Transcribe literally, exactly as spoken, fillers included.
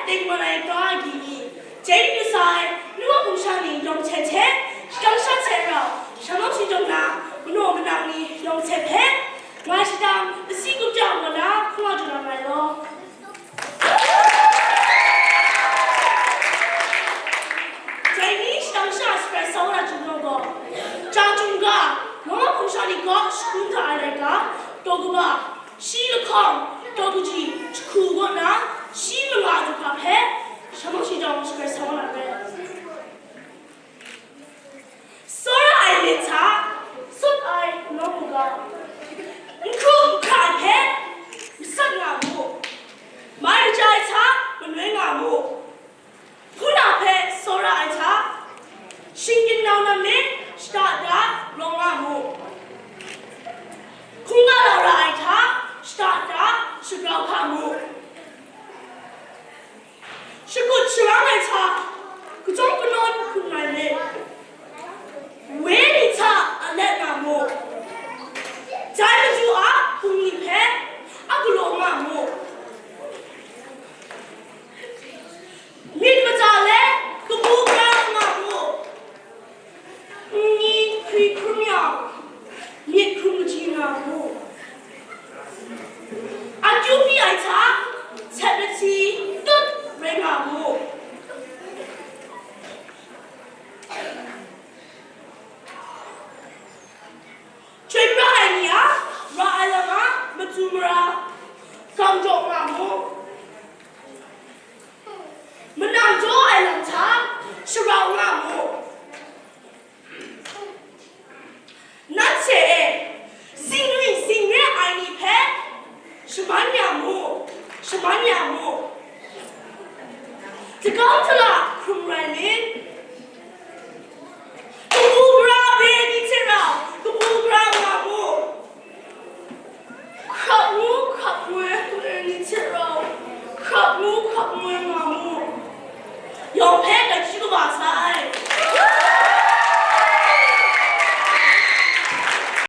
Ding malai ka agyi ni, jai du sa ai, nu wa hpung sha ni yawng hte hte, shadang sha hte rau, shanglawng shingtawng na, manaw manang ni yawng hte hte, ngai shadang, asi kumja wa na, hkungga du na ngai law. Jai ni shadang sha shaprai sa wa na jung gaw, ja jung ga, nu wa hpung sha ni kaw shakun hta ai laika, daw kaba, shi lahkawng, daw kaji, jahku kaw na, shi manga du hpa hpe, shanglawng shingtawng shaprai sa wa na rai. Tsawra ai myit hta, sut ai nawku ga, n hkru n hkra ai hpe, masat nga mu, mai kaja ai hta, manoi nga mu, hpuna hpe tsawra ai hta, shinggyim nau na myit, shada da, rawng nga mu, hkungga lau ra ai hta, shada da, shagrau hka mu. Shakut sharang ai hta, kachyawng kanawn hkrum ai myit, wenyi hta a let nga mu, dai madu a bungli hpe a galaw nga mu, myit mada let kabu gara nga mu, N-, ni hkri hkrum yang, myit hkrum kaji nga mu. Akyu pyi ai hta, sat masi tut rai nga mu. Chyoi pra ai ni a, ra ai lam a, matu mara, gam jaw nga mu. Manang jaw ai lam hta, sharau nga mu. Nanhte e, zingri zingre ai ni hpe, shaman ya mu, shaman ya mu. Dagau dala hkrum rai myit,